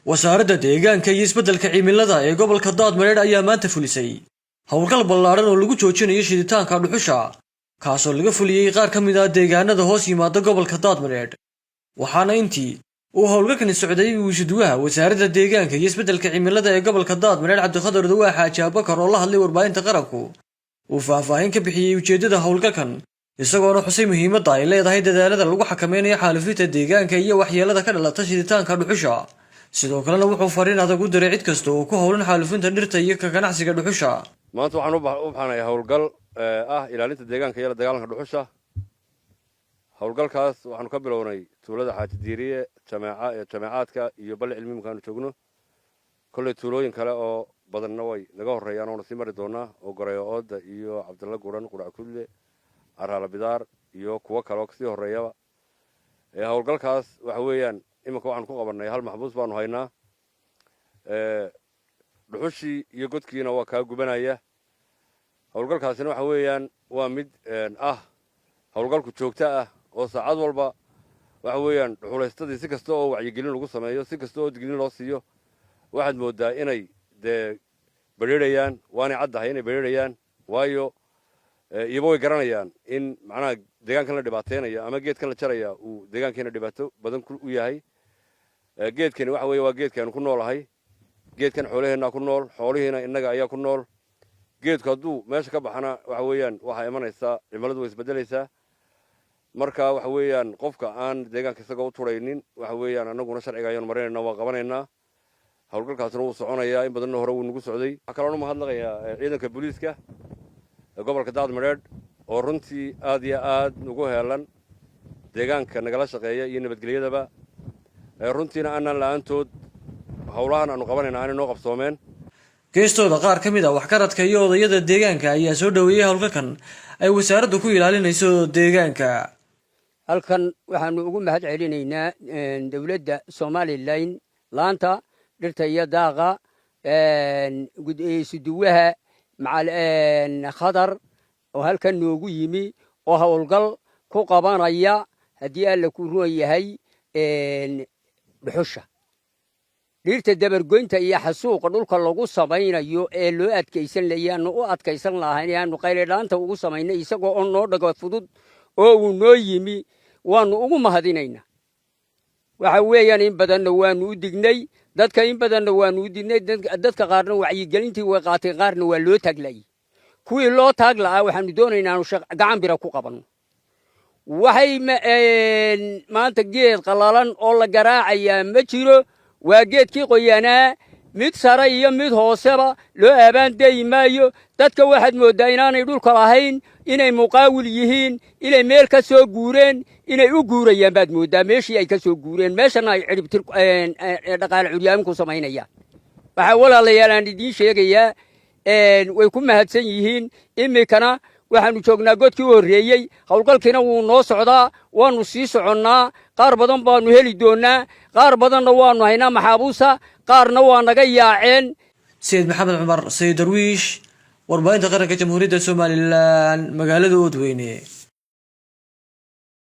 Wasaaradda Deegaanka iyo Isbeddelka Cimilada ee gobolka Daadmareedh ayaa maanta fulisay howlgal ballaadhan oo lagu joojinayo shiditaanka dhuxusha, kaasoo laga fuliyey qaar ka mid ah deegaanada hoos yimaada gobolka Daadmareedh. Waxaana intii uu howlgalkani socday uu isuduwaha Wasaaradda Deegaanka iyo Isbeddelka Cimilada ee gobolka Daadmareedh, Cabdikhadar Dawaa Xaaji Abakar, oo la hadlay warbaahinta qaranku, uu faahfaahin ka bixiyey ujeeddada howlgalkan, isagoona xusay muhiimadda ay leedahay dadaalada lagu xakameynayo xaalufinta deegaanka iyo waxyeelada ka dhalata shiditaanka dhuxusha. Sidoo kalena wuxuu fariin adag u diray cid kasta oo ku howlan xaalufinta dhirta iyo ka ganacsiga dhuxusha. Maanta waxaan u baxnay howlgal ah ilaalinta deegaanka iyo la dagaalanka dhuxusha. Howlgalkaas waxaanu ka bilownay tuulada Xaaji Diiriye, Jameeca ee Jameecaadka iyo Balle Cilmi markaanu joogno. Kolley tuulooyin kale oo badanna way naga horreeyaan oona sii mari doonaa, oo Goreyo Ooda iyo Cabdalla Guran, Qudhac Kudle, Caraala Bidaar iyo kuwo kale oo kasii horreeyaba. Howlgalkaas waxa weeyaan iminka waxaanu ku qabannay hal maxbuus baanu haynaa. Dhuxushii iyo godkiina waa kaa gubanaya. Howlgalkaasina waxa weeyaan waa mid ah howlgalku joogto ah oo saacad walba. Waxa weeyaan dhuxulaystadii si kasta oo wacyigelin lagu sameeyo, si kasta oo digniin loo siiyo, waxaad mooddaa inay dee bedheerayaan. Waanay caddahay inay bedheerayaan, waayo iyaba way garanayaan in macnaha deegaankan la dhibaateynayo ama geedkan la jaraya uu deegaankeena dhibaato badan u yahay. Geedkani waxa weeye waa geedkaanu ku noolahay. Geedkan xoolaheennaa ku nool, xoolihiina innaga ayaa ku nool. Geedku hadduu meesha ka baxana, waxa weeyaan waxaa imanaysaa cimiladu way isbeddelaysaa. Marka waxa weeyaan qofka aan deegaanka isagoo u turaynin, waxa weeyaan annaguna sharciga ayaanu marinayna, waa qabanaynaa. Howlgalkaasna wuu soconayaa, in badanna hore wuu nagu socday. Waxaa kaloon u mahadnaqayaa ciidanka booliiska ee gobolka Daadmadheedh oo runtii aad iyo aad ugu heelan deegaanka, nagala shaqeeya iyo nabadgelyadaba. Runtiina aanaan la'aantood howlahan aanu qabanayna aanay noo qabsoomeen. Geestooda, qaar ka mid ah waxgaradka iyo odayada deegaanka ayaa soo dhoweeyey howlgalkan ay wasaaraddu ku ilaalinayso deegaanka. Halkan waxaanu ugu mahad celinaynaa dowladda Somaliland, laanta dhirta iyo daaqa, isuduwaha Khadar oo halkan noogu yimi oo howlgal ku qabanaya, haddii Alla ku ruon yahay, dhuxusha, dhirta dabargoynta iyo xasuuqa dhulka lagu samaynayo ee loo adkaysan laya. Aanu u adkaysan lahayn aanu qayladhaanta ugu samaynay, isagoo oo noo dhago fudud oo uu noo yimi, waanu ugu mahadinaynaa. Waxa weeyaan in badanna waanu u dignay dadka, in badanna waanu u dignay dadka. Qaarna wacyigelintii way qaateen, qaarna waa loo taaglayay. Kuwii loo taag la'aa waxaanu doonaynaa aanu gacan bira ku qabanno. Waxay maanta geed qallalan oo la garaacayaa ma jiro. Waa geedkii qoyanaa, mid sare iyo mid hooseba loo aabaan dayi maayo. Dadka waxaad mooddaa inaanay dhulka lahayn, inay muqaawil yihiin, inay meel ka soo guureen, inay u guurayaan baad mooddaa meeshii ay ka soo guureen, meeshana ay cidhibtir dhaqaale curyaamin ku samaynayaan. Waxaa, walaalayaal, aan idiin sheegayaa, way ku mahadsan yihiin. Iminkana waxaanu joognaa godkii u horreeyey. Howlgalkiina wuu noo socdaa, waannu sii soconnaa. Qaar badan baannu heli doonnaa, qaar badanna waannu haynaa maxaabuusa, qaarna waa naga yaaceen. Sayid Maxamed Cumar Sayid Darwiish, warbaahinta qaranka Jamhuuriyadda Somaliland, magaalada Oodweyne.